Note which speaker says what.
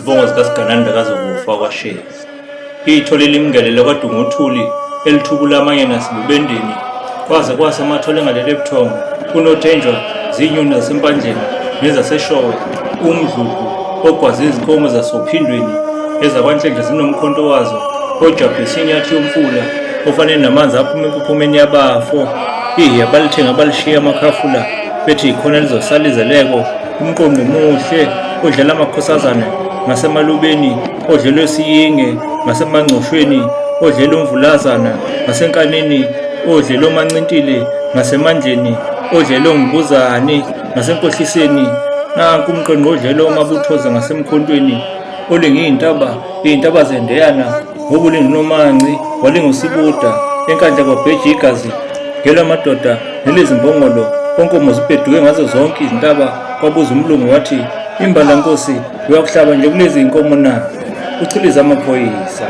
Speaker 1: Izibongo zikaSigananda kaZokufa kwaShezi. Ithole limngelele kwaDunguthuli elithubula amanye nasibubendeni kwaze kwasa amathole ngaleli buthongo kunothenjwa zinyoni zasempandleni nezaseshowe umdludlu ogwaze izinkomo zasophindweni ezakwanhlenhla zinomkhonto wazo ojabhisa inyathi yomfula ofanele namanzi aphuma empophomeni yabafo ihiya balithenga balishiya amakhafula bethi yikhona lizosala izeleko umqonqo muhle odlala amakhosazana ngasemalubeni odlelwe esiyinge ngasemangcoshweni odlelwe umvulazana ngasenkanini odlelwe omancintile ngasemandleni odlelwe ngibuzani ngasenkohliseni nanku umqonqo odlelwe omabuthoza ngasemkhontweni olinga iy'ntaba iy'ntaba zendeyana ngoba ulingunomanci walingusibuda enkandla kwabheja igazi ngelamadoda nelezimbongolo onkomo zibheduke ngazo zonke izintaba kwabuza umlungu wathi imbala nkosi uyakuhlaba nje kulezi inkomo na uchiliza amaphoyisa.